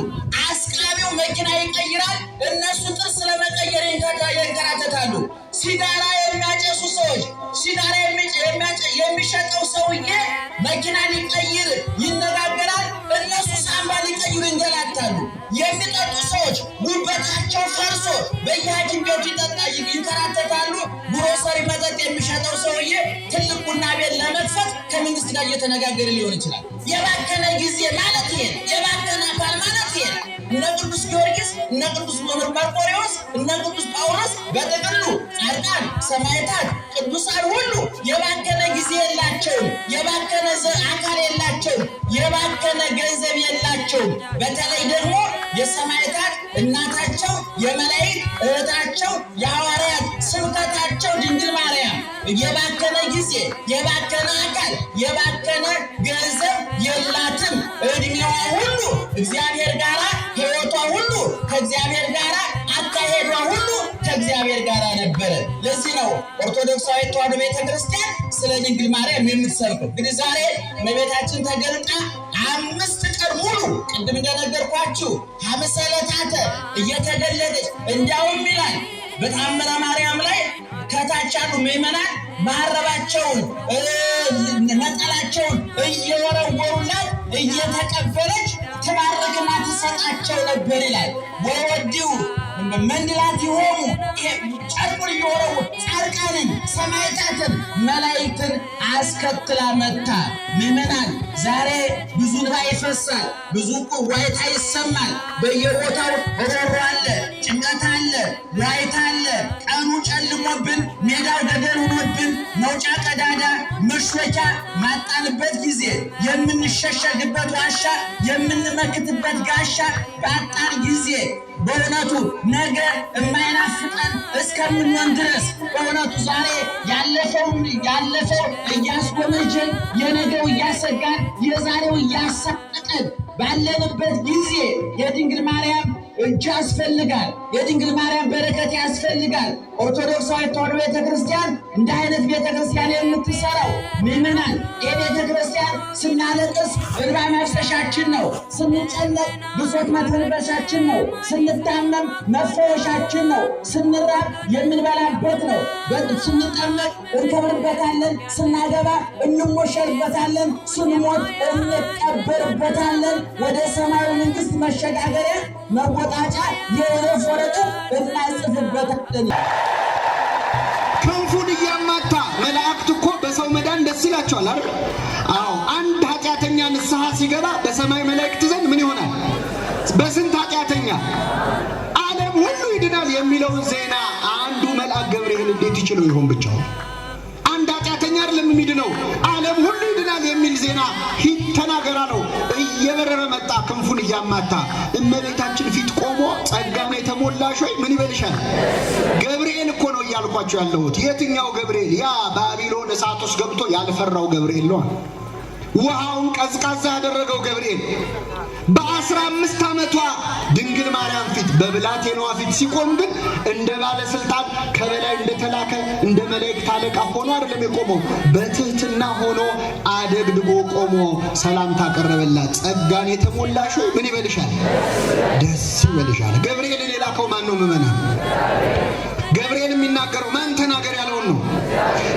አስቃሚው መኪና ይቀይራል፣ እነሱ ጥርስ ለመቀየር ይንከራተታሉ። ሲጋራ የሚያጨሱ ሰዎች ሲጋራ የሚሸጠው ሰውዬ መኪና ሊቀይር ይነጋገራል፣ እነሱ ሳምባ ሊቀይሩ ይንገላታሉ። የሚጠጡ ሰዎች ጉበታቸው ፈርሶ በየሐኪም ቤቱ ይጠጣ ይንከራተታሉ። ግሮሰሪ መጠጥ ወተት የሚሸጠው ሰውዬ ትልቅ ቡና ቤት ለመክፈት ከመንግስት ጋር እየተነጋገረ ሊሆን ይችላል። የባከነ ጊዜ ማለት ይሄ ነው። የባከነ አካል ማለት ይሄ ነው። እነ ቅዱስ ጊዮርጊስ፣ እነ ቅዱስ መርቆሬዎስ፣ እነ ቅዱስ ጳውሎስ፣ በጥቅሉ ጻድቃን፣ ሰማዕታት፣ ቅዱሳን ሁሉ የባከነ ጊዜ የላቸውም። የባከነ አካል የላቸውም። የባከነ ገንዘብ የላቸውም። በተለይ ደግሞ የሰማዕታት እናታቸው፣ የመላእክት እህታቸው፣ የሐዋርያት ስብከታቸው ድንግል ማርያም የባከነ ጊዜ፣ የባከነ አካል፣ የባከነ ገንዘብ የላትም። እድሜዋ ሁሉ እግዚአብሔር ጋራ፣ ሕይወቷ ሁሉ ከእግዚአብሔር ጋራ፣ አካሄዷ ሁሉ ከእግዚአብሔር ጋር ነበረ። ለዚህ ነው ኦርቶዶክሳዊ ተዋሕዶ ቤተክርስቲያን ስለ ድንግል ማርያም የምትሰብከው። እንግዲህ ዛሬ እመቤታችን ተገልጣ 5 ቀን ሙሉ ቅድም እንደነገርኳችሁ 50 ዕለታተ እየተገለጠች፣ እንዲያውም ይላል በተአምረ ማርያም ላይ ከታች ያሉ ምዕመናን መሀረባቸውን፣ ነጠላቸውን እየወረወሩላት እየተቀበለች ትባርክና ትሰጣቸው ነበር ይላል። ወወዲው መንድላቲሆሙ፣ ጨርቁን እየወረወሩ ጻድቃንን፣ ሰማዕታትን፣ መላእክትን አስከትላ መታ። ምዕመናን፣ ዛሬ ብዙ እንባ ይፈሳል፣ ብዙ ዋይታ ይሰማል። በየቦታው ሮሮ አለ፣ ጭንቀት አለ፣ ዋይታ አለ። ቀኑ ጨልሞብን፣ ሜዳው ገደል ሆኖብን፣ መውጫ ቀዳዳ መሽሎኪያ ማጣንበት ጊዜ፣ የምንሸሸግበት ዋሻ፣ የምንመክትበት ጋሻ ባጣን ጊዜ፣ በእውነቱ ነገ የማይናፍቀን እስከምንሆን ድረስ፣ በእውነቱ ዛሬ ያለፈው እያስጎመጀን፣ የነገው እያሰጋን፣ የዛሬው እያሳቀቀን ባለንበት ጊዜ የድንግል ማርያም እጅ ያስፈልጋል። የድንግል ማርያም በረከት ያስፈልጋል። ኦርቶዶክሳዊ ተዋሕዶ ቤተክርስቲያን እንደ አይነት ቤተክርስቲያን የምትሰራው፣ ምዕመናን፣ የቤተ ክርስቲያን ስናለቅስ እንባ ማፍሰሻችን ነው። ስንጨነቅ ብሶት መተንፈሻችን ነው። ስንታመም መፈወሻችን ነው። ስንራብ የምንበላበት ነው። ስንጠመቅ እንከብርበታለን። ስናገባ እንሞሸርበታለን። ስንሞት እንቀበርበታለን። ወደ ሰማያዊ መንግስት መሸጋገሪያ መወጣጫ የወረፍ ወረቀት እናጽፍበታለን። ክንፉን እያማታ፣ መላእክት እኮ በሰው መዳን ደስ ይላቸዋል አይደል? አዎ፣ አንድ ኃጢአተኛ ንስሐ ሲገባ በሰማይ መላእክት ዘንድ ምን ይሆናል? በስንት ኃጢአተኛ ዓለም ሁሉ ይድናል የሚለውን ዜና አንዱ መልአክ ገብርኤል እንዴት ይችለው ይሆን ብቻውን? አንድ ኃጢአተኛ አይደለም የሚድነው፣ ዓለም ሁሉ ይድናል የሚል ዜና ሂድ ተናገር አለው። እየበረረ መጣ፣ ክንፉን እያማታ እመቤታችን ፊት ቆሞ ጸጋን የተሞላሽ ሆይ ምን ይበልሻል? ገብርኤል እኮ ነው እያልኳቸው ያለሁት። የትኛው ገብርኤል? ያ ባቢሎን እሳት ውስጥ ገብቶ ያልፈራው ገብርኤል ነው። ውሃውን ቀዝቃዛ ያደረገው ገብርኤል፣ በ15 ዓመቷ ድንግል ማርያም ፊት፣ በብላቴናዋ ፊት ሲቆም ግን እንደ ባለስልጣን፣ ከበላይ እንደተላከ እንደ መላእክት አለቃ ሆኖ አይደለም የቆመው። በትህትና ሆኖ አደግድጎ ቆሞ ሰላምታ ቀረበላት። ጸጋን የተሞላሽ ሆይ ምን ይበልሻል? ደስ ይበልሻል። ገብርኤልን የላከው ማን ነው? ምዕመናን፣ ገብርኤል የሚናገረው ማን ተናገር ያለውን ነው።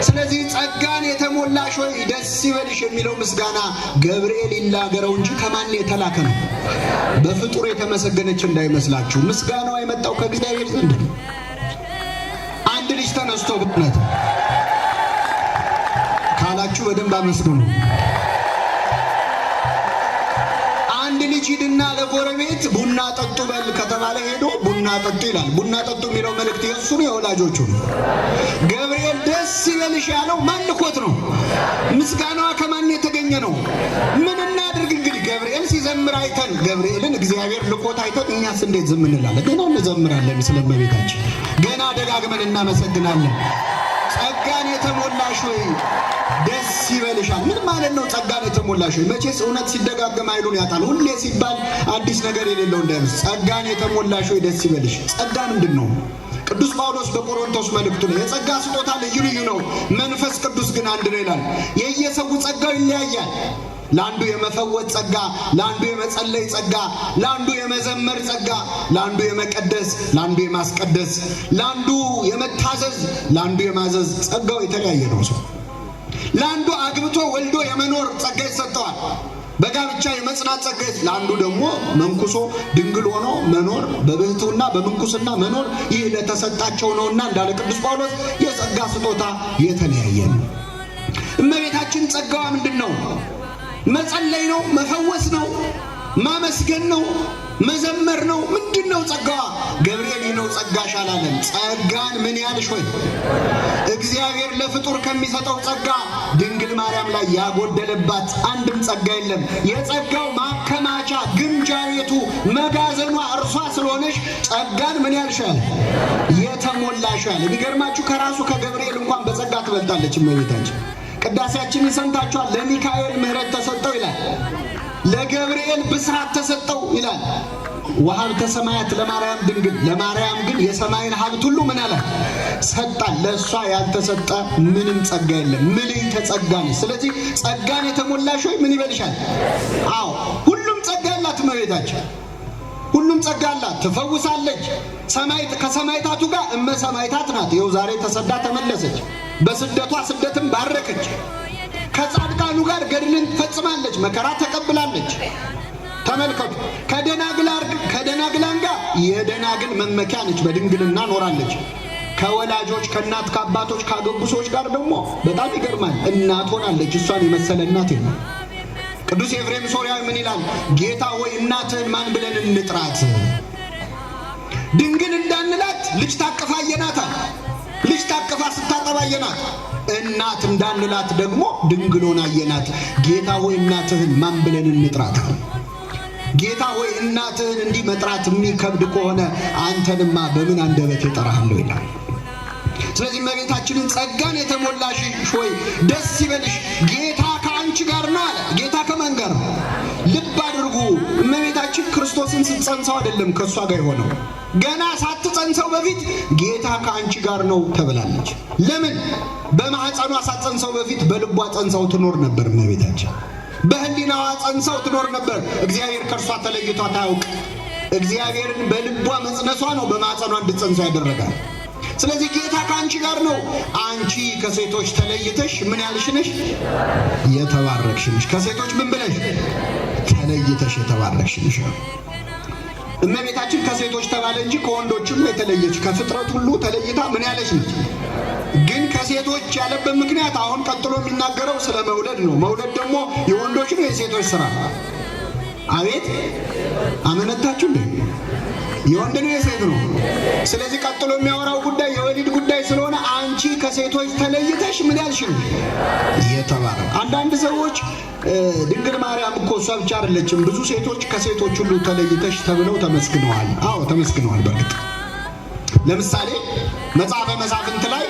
ስለዚህ ጸጋን የተሞላሽ ሆይ ደስ ይበልሽ የሚለው ምስጋና ገብርኤል ይናገረው እንጂ ከማን የተላከ ነው? በፍጡር የተመሰገነች እንዳይመስላችሁ። ምስጋናዋ የመጣው ከእግዚአብሔር ዘንድ ነው። አንድ ልጅ ተነስቶ በእውነት ካላችሁ በደንብ አመስግኑ። አንድ ልጅ ሂድና ለጎረቤት ቡና ጠጡ በል ከተባለ ሄዶ ቡና ጠጡ ይላል። ቡና ጠጡ የሚለው መልእክት የእሱ ነው፣ የወላጆቹ ነው። ገብርኤል ደስ ይበልሽ ያለው ማን ልኮት ነው? ምስጋናዋ ከማን የተገኘ ነው? ምን እናድርግ እንግዲህ፣ ገብርኤል ሲዘምር አይተን፣ ገብርኤልን እግዚአብሔር ልኮት አይተን እኛስ እንዴት ዝም እንላለን? ገና እንዘምራለን ስለእመቤታችን፣ ገና ደጋግመን እናመሰግናለን። ጸጋን የተሞላሽ ሆይ ደስ ይበልሻል። ምን ማለት ነው? ጸጋን የተሞላሽ ሆይ፣ መቼስ እውነት ሲደጋገም ኃይሉን ያጣል። ሁሌ ሲባል አዲስ ነገር የሌለው እንዳይመስል። ጸጋን የተሞላሽ ሆይ ደስ ይበልሽ። ጸጋ ምንድን ነው? ቅዱስ ጳውሎስ በቆሮንቶስ መልእክቱ ላይ የጸጋ ስጦታ ልዩ ልዩ ነው፣ መንፈስ ቅዱስ ግን አንድ ነው ይላል። የየሰው ጸጋው ይለያያል። ለአንዱ የመፈወስ ጸጋ፣ ለአንዱ የመጸለይ ጸጋ፣ ለአንዱ የመዘመር ጸጋ፣ ለአንዱ የመቀደስ፣ ለአንዱ የማስቀደስ፣ ለአንዱ የመታዘዝ፣ ለአንዱ የማዘዝ ጸጋው የተለያየ ነው። ሰው ለአንዱ አግብቶ ወልዶ የመኖር ጸጋ ይሰጠዋል። በጋብቻ የመጽናት ጸጋ፣ ለአንዱ ደግሞ መንኩሶ ድንግል ሆኖ መኖር፣ በብሕትውና በምንኩስና መኖር ይህ ለተሰጣቸው ነውና እንዳለ ቅዱስ ጳውሎስ የጸጋ ስጦታ የተለያየ ነው። እመቤታችን ጸጋዋ ምንድን ነው? መጸለይ ነው? መፈወስ ነው? ማመስገን ነው? መዘመር ነው? ምንድን ነው ጸጋዋ? ገብርኤል ይህ ነው ጸጋሽ አላለም። ጸጋን ምን ያልሽ ሆይ፣ እግዚአብሔር ለፍጡር ከሚሰጠው ጸጋ ድንግል ማርያም ላይ ያጎደለባት አንድም ጸጋ የለም። የጸጋው ማከማቻ ግምጃ ቤቱ መጋዘኗ እርሷ ስለሆነች ጸጋን ምን ያልሻል? የተሞላሻል። የሚገርማችሁ ከራሱ ከገብርኤል እንኳን በጸጋ ትበልጣለች እመቤታችን። ቅዳሴያችንን ሰምታችኋል። ለሚካኤል ምሕረት ተሰጠው ይላል፣ ለገብርኤል ብስራት ተሰጠው ይላል። ወሀብተ ሰማያት ለማርያም ድንግል፣ ለማርያም ግን የሰማይን ሀብት ሁሉ ምን አለ? ሰጣል። ለእሷ ያልተሰጠ ምንም ጸጋ የለም። ምልዕተ ጸጋ ነች። ስለዚህ ጸጋን የተሞላሽ ሆይ ምን ይበልሻል? አዎ፣ ሁሉም ጸጋ ያላት እመቤታችን፣ ሁሉም ጸጋ አላት። ትፈውሳለች። ከሰማዕታቱ ጋር እመ ሰማዕታት ናት። ይኸው ዛሬ ተሰዳ ተመለሰች። በስደቷ ስደትን ባረከች። ከጻድቃኑ ጋር ገድልን ፈጽማለች። መከራ ተቀብላለች። ተመልከቱ። ከደናግላን ጋር የደናግል መመኪያ ነች። በድንግልና ኖራለች። ከወላጆች ከእናት ከአባቶች ካገቡ ሰዎች ጋር ደግሞ በጣም ይገርማል። እናት ሆናለች። እሷን የመሰለ እናት የለም። ቅዱስ ኤፍሬም ሶርያዊ ምን ይላል? ጌታ ሆይ እናትህን ማን ብለን እንጥራት? ድንግል እንዳንላት ልጅ ታቅፋ አየናታል። ልጅ ታቅፋ ስታጠባ አየናት። እናት እንዳንላት ደግሞ ድንግል ሆና አየናት። ጌታ ሆይ እናትህን ማን ብለን እንጥራት? ጌታ ሆይ እናትህን እንዲህ መጥራት የሚከብድ ከሆነ አንተንማ በምን አንደበት እጠራሃለሁ ይላል። ስለዚህ እመቤታችንን ጸጋን የተሞላሽ ሆይ ደስ ይበልሽ፣ ጌታ ከአንቺ ጋር ነው አለ። ጌታ ከማን ጋር ነው? ልብ አድርጉ። እመቤታችን ክርስቶስን ስትጸንሰው አይደለም ከእሷ ጋር የሆነው፣ ገና ሳትጸንሰው በፊት ጌታ ከአንቺ ጋር ነው ተብላለች። ለምን? በማኅፀኗ ሳትጸንሰው በፊት በልቧ ጸንሰው ትኖር ነበር። እመቤታችን በሕሊናዋ ጸንሰው ትኖር ነበር። እግዚአብሔር ከእርሷ ተለይቷት አያውቅ። እግዚአብሔርን በልቧ መጽነሷ ነው በማኅፀኗ እንድትጸንሰው ያደረጋል። ስለዚህ ጌታ ከአንቺ ጋር ነው። አንቺ ከሴቶች ተለይተሽ ምን ያልሽ ነሽ? የተባረክሽ ነሽ። ከሴቶች ምን ብለሽ ተለይተሽ የተባረክሽ ነሽ። እመቤታችን ከሴቶች ተባለ እንጂ ከወንዶችም የተለየች፣ ከፍጥረት ሁሉ ተለይታ ምን ያለች ነች። ግን ከሴቶች ያለበት ምክንያት አሁን ቀጥሎ የሚናገረው ስለ መውለድ ነው። መውለድ ደግሞ የወንዶች ነው የሴቶች ስራ? አቤት አመነታችሁ እንዴ? የወንድ ነው የሴት ነው? ስለዚህ ቀጥሎ የሚያወራው ጉዳይ የወሊድ ጉዳይ ስለሆነ አንቺ ከሴቶች ተለይተሽ ምን ያልሽ ነው? የተባረክ። አንዳንድ ሰዎች ድንግል ማርያም እኮ እሷ ብቻ አይደለችም፣ ብዙ ሴቶች ከሴቶች ሁሉ ተለይተሽ ተብለው ተመስግነዋል። አዎ ተመስግነዋል። በእርግጥ ለምሳሌ መጽሐፈ መሳፍንት ላይ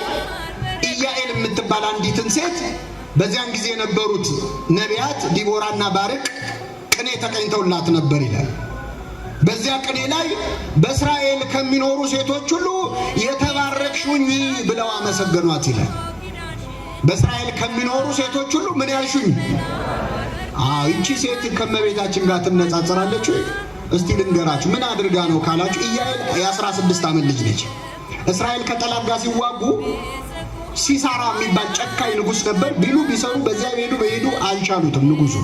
ኢያኤል የምትባል አንዲትን ሴት በዚያን ጊዜ የነበሩት ነቢያት ዲቦራና ባርቅ ቅኔ ተቀኝተውላት ነበር ይላል። በዚያ ቅኔ ላይ በእስራኤል ከሚኖሩ ሴቶች ሁሉ የተባረክሽ ሁኚ ብለው አመሰገኗት ይላል። በእስራኤል ከሚኖሩ ሴቶች ሁሉ ምን ያልሹኝ? አዎ፣ ይቺ ሴት ከመቤታችን ጋር ትነጻጸራለች ወይ? እስቲ ልንገራችሁ። ምን አድርጋ ነው ካላችሁ፣ ኢያኤል የ16 ዓመት ልጅ ነች። እስራኤል ከጠላት ጋር ሲዋጉ ሲሳራ የሚባል ጨካኝ ንጉሥ ነበር። ቢሉ ቢሰሩ በዚያ ቢሄዱ በሄዱ አልቻሉትም ንጉሱ።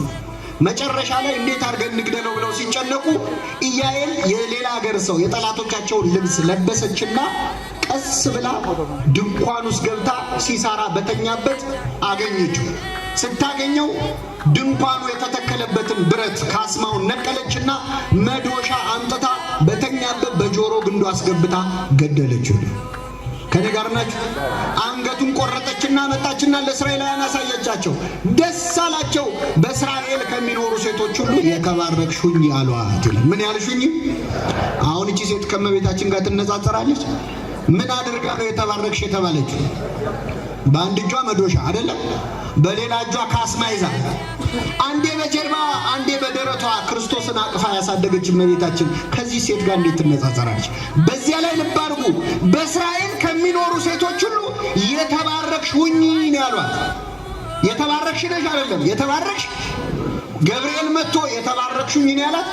መጨረሻ ላይ እንዴት አድርገን እንግደለው ብለው ሲጨነቁ ኢያኤል የሌላ ሀገር ሰው የጠላቶቻቸውን ልብስ ለበሰችና ቀስ ብላ ድንኳን ውስጥ ገብታ ሲሳራ በተኛበት አገኘችው። ስታገኘው ድንኳኑ የተተከለበትን ብረት ካስማውን ነቀለችና መዶሻ አምጥታ በተኛበት በጆሮ ግንዱ አስገብታ ገደለችው። ከኔ ጋር ናችሁ? አንገቱን ቆረጠችና መጣችና ለእስራኤላውያን አሳየቻቸው። ደስ አላቸው። በእስራኤል ከሚኖሩ ሴቶች ሁሉ የተባረክሽ ሁኚ አሏት ይላል። ምን ያልሽ ሁኚ? አሁን እቺ ሴት ከመቤታችን ጋር ትነጻጸራለች? ምን አድርጋ ነው የተባረክሽ የተባለችው? በአንድ እጇ መዶሻ አይደለም፣ በሌላ እጇ ካስማ ይዛ፣ አንዴ በጀርባዋ አንዴ በደረቷ ክርስቶስን አቅፋ ያሳደገች እመቤታችን ከዚህ ሴት ጋር እንዴት ትነጻጸራለች? በዚያ ላይ ልብ አድርጉ። በእስራኤል ከሚኖሩ ሴቶች ሁሉ የተባረክሽ ሁኚ ነው ያሏት። የተባረክሽ ነሽ አይደለም፣ የተባረክሽ። ገብርኤል መጥቶ የተባረክሽ ሁኚ ነው ያላት።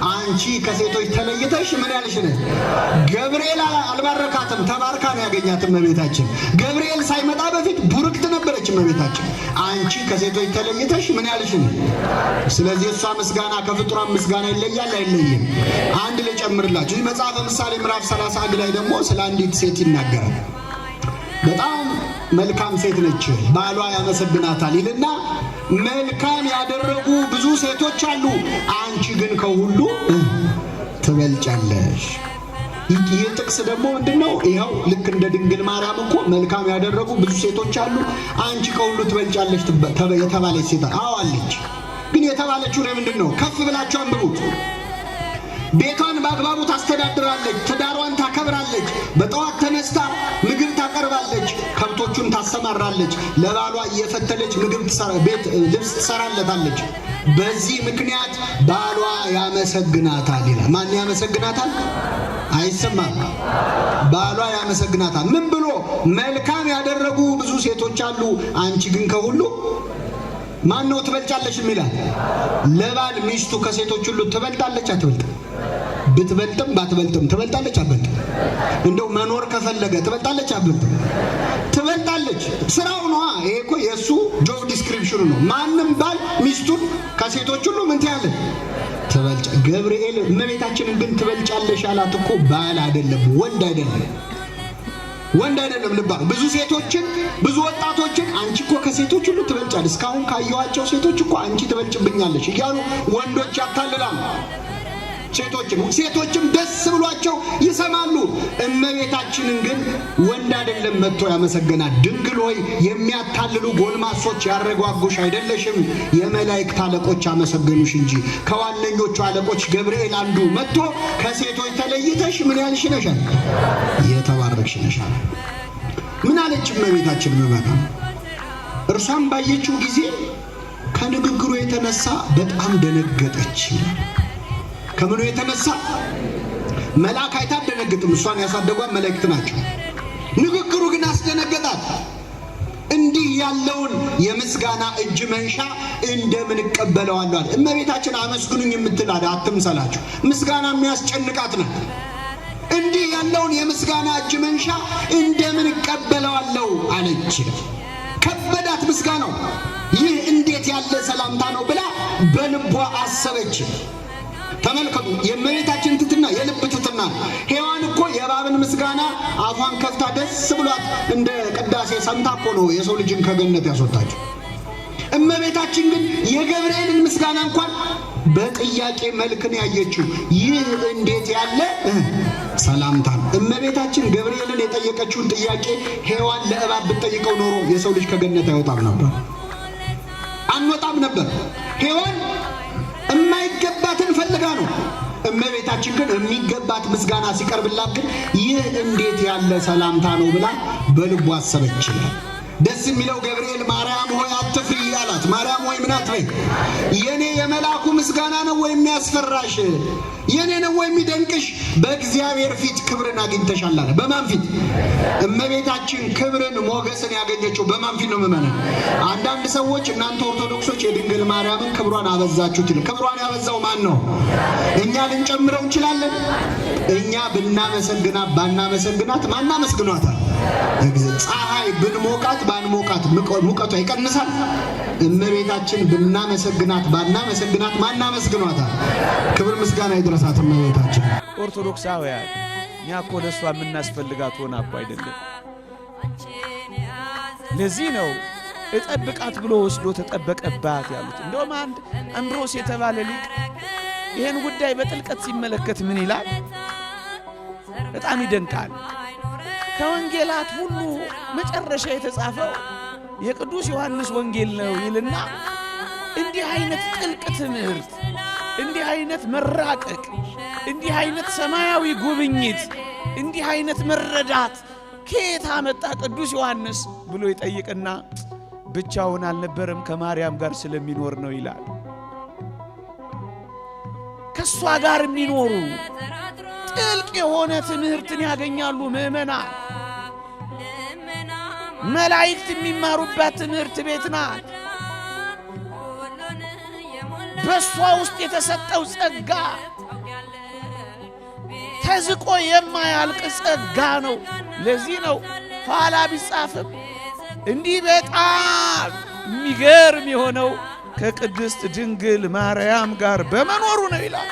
አንቺ ከሴቶች ተለይተሽ ምን ያልሽ ነሽ? ገብርኤል አልባረካትም፣ ተባርካ ነው ያገኛት እመቤታችን። ገብርኤል ሳይመጣ በፊት ቡርክት ነበረች እመቤታችን። አንቺ ከሴቶች ተለይተሽ ምን ያልሽ ነሽ? ስለዚህ እሷ ምስጋና ከፍጡራን ምስጋና ይለያል አይለይም? አንድ ልጨምርላችሁ። ይህ መጽሐፈ ምሳሌ ምዕራፍ 31 ላይ ደግሞ ስለ አንዲት ሴት ይናገራል። በጣም መልካም ሴት ነች፣ ባሏ ያመሰግናታል ይልና መልካም ያደረጉ ብዙ ሴቶች አሉ፣ አንቺ ግን ከሁሉ ትበልጫለሽ። ይህ ጥቅስ ደግሞ ምንድነው? ይኸው ልክ እንደ ድንግል ማርያም እኮ መልካም ያደረጉ ብዙ ሴቶች አሉ፣ አንቺ ከሁሉ ትበልጫለሽ የተባለች ሴት አዎ አለች። ግን የተባለችው ለምንድን ነው? ከፍ ብላችሁ አንብቡት። ቤቷን በአግባቡ ታስተዳድራለች፣ ትዳሯን ታከብራለች። በጠዋት ተነስታ ምግብ ታቀርባለች፣ ከብቶቹን ታሰማራለች፣ ለባሏ እየፈተለች ምግብ ቤት ልብስ ትሰራለታለች። በዚህ ምክንያት ባሏ ያመሰግናታል ይላል። ማን ያመሰግናታል? አይሰማም። ባሏ ያመሰግናታል። ምን ብሎ? መልካም ያደረጉ ብዙ ሴቶች አሉ፣ አንቺ ግን ከሁሉ ማን ነው ትበልጫለሽ የሚላል? ለባል ሚስቱ ከሴቶች ሁሉ ትበልጣለች አትበልጥም? ብትበልጥም ባትበልጥም ትበልጣለች አትበልጥም? እንደው መኖር ከፈለገ ትበልጣለች አትበልጥም? ትበልጣለች። ስራው ነዋ። ይሄ እኮ የእሱ job description ኑ ነው። ማንም ባል ሚስቱን ከሴቶች ሁሉ ምን ትያለሽ? ትበልጫ። ገብርኤል እመቤታችንን ግን ትበልጫለሽ አላት እኮ ባል አይደለም፣ ወንድ አይደለም ወንድ አይደለም። ልባ ብዙ ሴቶችን ብዙ ወጣቶችን አንቺ እኮ ከሴቶች ሁሉ ትበልጫለሽ፣ እስካሁን ካየኋቸው ሴቶች እኮ አንቺ ትበልጭብኛለሽ እያሉ ወንዶች ያታልላሉ ሴቶችን። ሴቶችም ደስ ብሏቸው ይሰማሉ። እመቤታችንን ግን ወንድ አይደለም መጥቶ ያመሰገናት። ድንግል ሆይ የሚያታልሉ ጎልማሶች ያረጓጉሽ አይደለሽም፣ የመላእክት አለቆች አመሰገኑሽ እንጂ። ከዋነኞቹ አለቆች ገብርኤል አንዱ መጥቶ ከሴቶች ተለይተሽ ምን ያልሽ ነሻል? የተባረክሽ ነሻል። ምን አለች እመቤታችን? ምዕመናን፣ እርሷም ባየችው ጊዜ ከንግግሩ የተነሳ በጣም ደነገጠች። ከምኑ የተነሳ? መልአክ አይታ አትደነግጥም። እሷን ያሳደጓት መላእክት ናቸው። ንግግሩ ግን አስደነገጣት። እንዲህ ያለውን የምስጋና እጅ መንሻ እንደምን እቀበለዋለሁ አለ። እመቤታችን አመስግኑኝ የምትል አትምሰላችሁ። ምስጋና የሚያስጨንቃት ናት። እንዲህ ያለውን የምስጋና እጅ መንሻ እንደምን እቀበለዋለሁ አለች። ከበዳት ምስጋናው። ይህ እንዴት ያለ ሰላምታ ነው ብላ በልቧ አሰበች። ተመልከቱ፣ የእመቤታችን ትትና የልብ ትትና። ሔዋን እኮ የእባብን ምስጋና አፏን ከፍታ ደስ ብሏት እንደ ቅዳሴ ሰምታ እኮ ነው የሰው ልጅን ከገነት ያስወጣችው። እመቤታችን ግን የገብርኤልን ምስጋና እንኳን በጥያቄ መልክ ነው ያየችው። ይህ እንዴት ያለ ሰላምታ ነው! እመቤታችን ገብርኤልን የጠየቀችውን ጥያቄ ሔዋን ለእባብ ብትጠይቀው ኖሮ የሰው ልጅ ከገነት አይወጣም ነበር፣ አንወጣም ነበር። ሔዋን የማይገባትን ፈልጋ ነው። እመቤታችን ግን የሚገባት ምስጋና ሲቀርብላት ግን ይህ እንዴት ያለ ሰላምታ ነው ብላ በልቧ አሰበች። ደስ የሚለው ገብርኤል ማርያም ሆይ አትፍሪ አላት። ማርያም ሆይ ምን አትበይ፣ የኔ የመልአኩ ምስጋና ነው ወይ የሚያስፈራሽ? የኔ ነው ወይ የሚደንቅሽ? በእግዚአብሔር ፊት ክብርን አግኝተሻል አለ። በማን ፊት? እመቤታችን ክብርን ሞገስን ያገኘችው በማን ፊት ነው? ምዕመናን፣ አንዳንድ ሰዎች እናንተ ኦርቶዶክሶች የድንግል ማርያምን ክብሯን አበዛችሁት ይላል። ክብሯን ያበዛው ማን ነው? እኛ ልንጨምረው እንችላለን? እኛ ብናመሰግናት ባናመሰግናት ማን አመስግኗታል? ፀሐይ ብንሞቃት ባንሞቃት ሙቀቷ ይቀንሳል? እመቤታችን ብናመሰግናት ባናመሰግናት ማን አመስግኗታል? ክብር ምስጋና ይድረሳት እመቤታችን። ኦርቶዶክሳውያን እኛ እኮ ለእሷ የምናስፈልጋት ሆና እኮ አይደለም። ለዚህ ነው እጠብቃት ብሎ ወስዶ ተጠበቀባት ያሉት። እንደውም አንድ አምብሮስ የተባለ ሊቅ ይህን ጉዳይ በጥልቀት ሲመለከት ምን ይላል? በጣም ይደንቃል። ከወንጌላት ሁሉ መጨረሻ የተጻፈው የቅዱስ ዮሐንስ ወንጌል ነው ይልና እንዲህ አይነት ጥልቅ ትምህርት፣ እንዲህ አይነት መራቀቅ፣ እንዲህ አይነት ሰማያዊ ጉብኝት፣ እንዲህ አይነት መረዳት ከየት አመጣ ቅዱስ ዮሐንስ ብሎ ይጠይቅና ብቻውን አልነበረም ከማርያም ጋር ስለሚኖር ነው ይላል። ከእሷ ጋር የሚኖሩ ጥልቅ የሆነ ትምህርትን ያገኛሉ ምዕመናን። መላእክት የሚማሩባት ትምህርት ቤት ናት። በእሷ ውስጥ የተሰጠው ጸጋ፣ ተዝቆ የማያልቅ ጸጋ ነው። ለዚህ ነው ኋላ ቢጻፍም እንዲህ በጣም የሚገርም የሆነው ከቅድስት ድንግል ማርያም ጋር በመኖሩ ነው ይላል።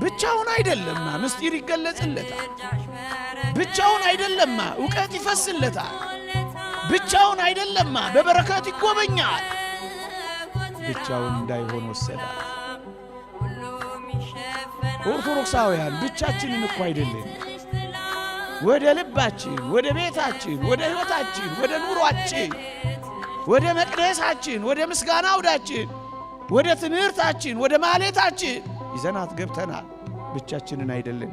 ብቻውን አይደለማ፣ ምስጢር ይገለጽለታል። ብቻውን አይደለማ፣ እውቀት ይፈስለታል። ብቻውን አይደለማ፣ በበረከት ይጎበኛል። ብቻውን እንዳይሆን ወሰዳት። ኦርቶዶክሳውያን ብቻችንን እኮ አይደለም። ወደ ልባችን፣ ወደ ቤታችን፣ ወደ ሕይወታችን፣ ወደ ኑሯችን፣ ወደ መቅደሳችን፣ ወደ ምስጋና አውዳችን፣ ወደ ትምህርታችን፣ ወደ ማሌታችን ይዘናት ገብተናል። ብቻችንን አይደለም።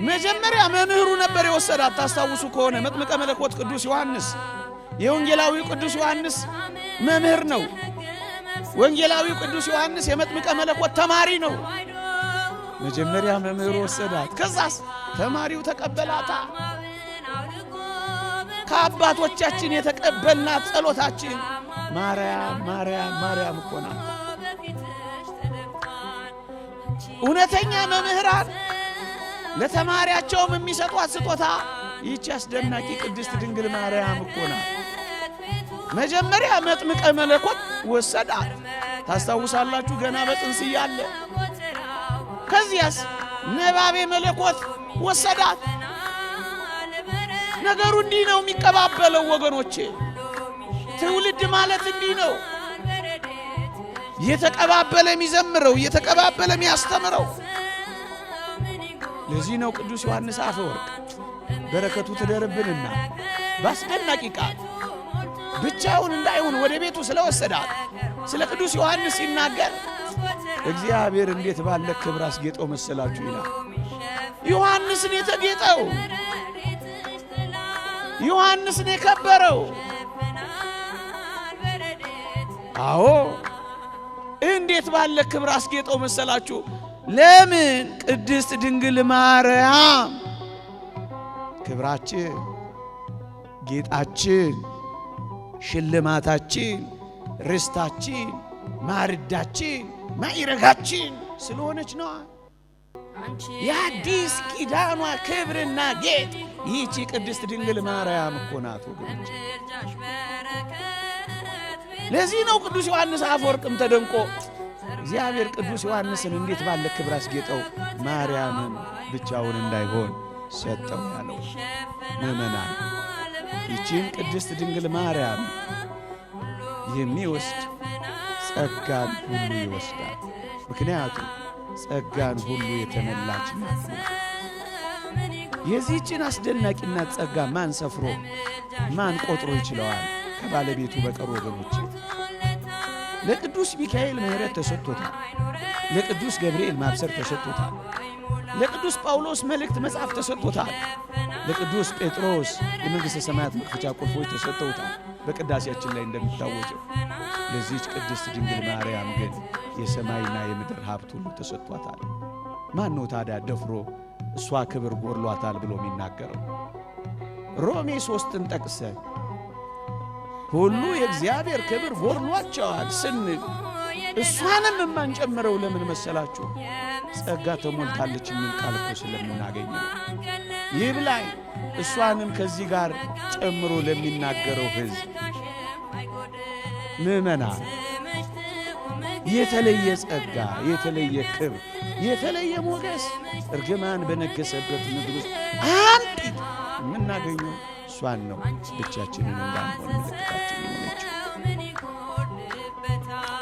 መጀመሪያ መምህሩ ነበር የወሰዳት። ታስታውሱ ከሆነ መጥምቀ መለኮት ቅዱስ ዮሐንስ የወንጌላዊው ቅዱስ ዮሐንስ መምህር ነው። ወንጌላዊው ቅዱስ ዮሐንስ የመጥምቀ መለኮት ተማሪ ነው። መጀመሪያ መምህሩ ወሰዳት። ከዛስ ተማሪው ተቀበላታ። ከአባቶቻችን የተቀበልናት ጸሎታችን ማርያም ማርያም ማርያም እኮ ናት። እውነተኛ መምህራን ለተማሪያቸውም የሚሰጧት ስጦታ ይህች አስደናቂ ቅድስት ድንግል ማርያም እኮ ናት። መጀመሪያ መጥምቀ መለኮት ወሰዳት። ታስታውሳላችሁ፣ ገና በጽንስ እያለ። ከዚያስ ነባቤ መለኮት ወሰዳት። ነገሩ እንዲህ ነው የሚቀባበለው ወገኖቼ። ትውልድ ማለት እንዲህ ነው፣ እየተቀባበለ የሚዘምረው፣ እየተቀባበለ የሚያስተምረው። ለዚህ ነው ቅዱስ ዮሐንስ አፈወርቅ በረከቱ ትደርብንና በአስደናቂ ቃል ብቻውን እንዳይሆን ወደ ቤቱ ስለወሰዳት ስለ ቅዱስ ዮሐንስ ሲናገር እግዚአብሔር እንዴት ባለ ክብር አስጌጠው መሰላችሁ ይላል። ዮሐንስን የተጌጠው፣ ዮሐንስን የከበረው። አዎ እንዴት ባለ ክብር አስጌጠው መሰላችሁ። ለምን? ቅድስት ድንግል ማርያም ክብራችን፣ ጌጣችን፣ ሽልማታችን፣ ርስታችን፣ ማርዳችን፣ ማዕረጋችን ስለሆነች ነዋ። የአዲስ ኪዳኗ ክብርና ጌጥ ይህቺ ቅድስት ድንግል ማርያም እኮ ናት ወገኖች። ለዚህ ነው ቅዱስ ዮሐንስ አፈወርቅም ተደንቆ እግዚአብሔር ቅዱስ ዮሐንስን እንዴት ባለ ክብር አስጌጠው ማርያምን ብቻውን እንዳይሆን ሰጠው ያለው። ምእመናን፣ ይቺን ቅድስት ድንግል ማርያም የሚወስድ ጸጋን ሁሉ ይወስዳል። ምክንያቱም ጸጋን ሁሉ የተመላች ናት። የዚህችን አስደናቂነት ጸጋ ማን ሰፍሮ ማን ቆጥሮ ይችለዋል ከባለቤቱ በቀር ወገኖች? ለቅዱስ ሚካኤል ምሕረት ተሰጥቶታል። ለቅዱስ ገብርኤል ማብሰር ተሰጥቶታል። ለቅዱስ ጳውሎስ መልእክት መጻፍ ተሰጥቶታል። ለቅዱስ ጴጥሮስ የመንግሥተ ሰማያት መክፈቻ ቁልፎች ተሰጥተውታል፣ በቅዳሴያችን ላይ እንደሚታወጀው። ለዚህች ቅድስት ድንግል ማርያም ግን የሰማይና የምድር ሀብት ሁሉ ተሰጥቷታል። ማን ነው ታዲያ ደፍሮ እሷ ክብር ጎድሏታል ብሎ የሚናገረው? ሮሜ 3ን ጠቅሰን ሁሉ የእግዚአብሔር ክብር ጎድሏቸዋል ስንል እሷንም የማንጨምረው ለምን መሰላችሁ? ጸጋ ተሞልታለች የሚል ቃል እኮ ስለምናገኝ ነው። ይብላኝ እሷንም ከዚህ ጋር ጨምሮ ለሚናገረው ሕዝብ። ምእመናን፣ የተለየ ጸጋ፣ የተለየ ክብር፣ የተለየ ሞገስ እርግማን በነገሰበት ምድር ውስጥ አንዲት የምናገኘው እሷን ነው። ብቻችንን እንዳንሆን ምልክታችን የሆነችው።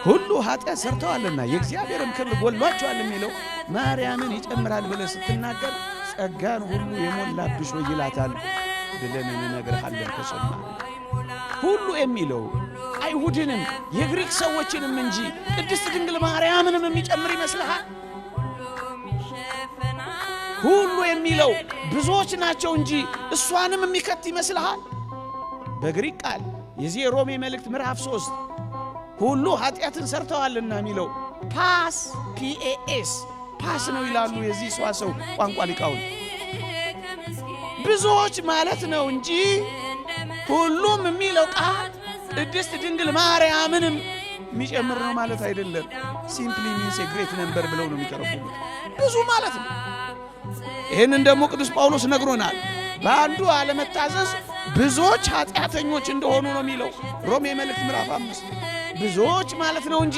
ሁሉ ኃጢአት ሰርተዋልና የእግዚአብሔርም ክብር ጎድሏቸዋል የሚለው ማርያምን ይጨምራል ብለህ ስትናገር ጸጋን ሁሉ የሞላብሽ ወይ ይላታል ብለን እንነግርሃለን። ከሰማን ሁሉ የሚለው አይሁድንም የግሪክ ሰዎችንም እንጂ ቅድስት ድንግል ማርያምንም የሚጨምር ይመስልሃል? ሁሉ የሚለው ብዙዎች ናቸው እንጂ እሷንም የሚከት ይመስልሃል? በግሪክ ቃል የዚህ የሮሜ መልእክት ምዕራፍ 3 ሁሉ ኃጢአትን ሰርተዋልና የሚለው ፓስ፣ PAS፣ ፓስ ነው ይላሉ የዚህ ሰዋሰው ቋንቋ ሊቃውንት። ብዙዎች ማለት ነው እንጂ ሁሉም የሚለው ቃል ቅድስት ድንግል ማርያምንም የሚጨምር ነው ማለት አይደለም። Simply means great number ብለው ነው የሚተረጉሙት። ብዙ ማለት ነው። ይህንን ደግሞ ቅዱስ ጳውሎስ ነግሮናል። በአንዱ አለመታዘዝ ብዙዎች ኃጢአተኞች እንደሆኑ ነው የሚለው ሮሜ መልእክት ምዕራፍ 5። ብዙዎች ማለት ነው እንጂ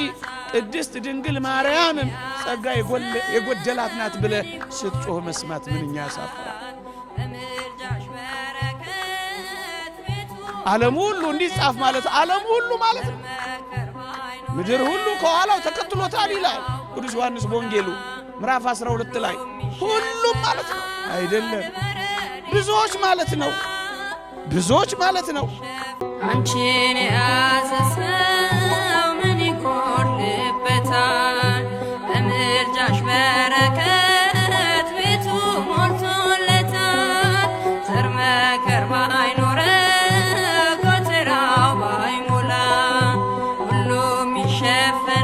ቅድስት ድንግል ማርያምም ጸጋ የጎደላት ናት ብለህ ስትጮህ መስማት ምንኛ ያሳፍራል። በምልጃሽ በረከት ቤቱ ዓለም ሁሉ እንዲጻፍ ማለት ዓለም ሁሉ ማለት ነው። መከር ባይኖር ምድር ሁሉ ከኋላው ተከትሎታል ይላል ቅዱስ ዮሐንስ በወንጌሉ ምዕራፍ 12 ላይ። ሁሉም ማለት ነው አይደለም፣ ብዙዎች ማለት ነው። ብዙዎች ማለት ነው። አንቺን የያዘ ሰው ምን ይጎድልበታል? በምልጃሽ በረከት ቤቱ ሞልቶለታል። ዘር መከር ባይኖረው ጎተራው ባይሞላ ሁሉም ይሸፈናል።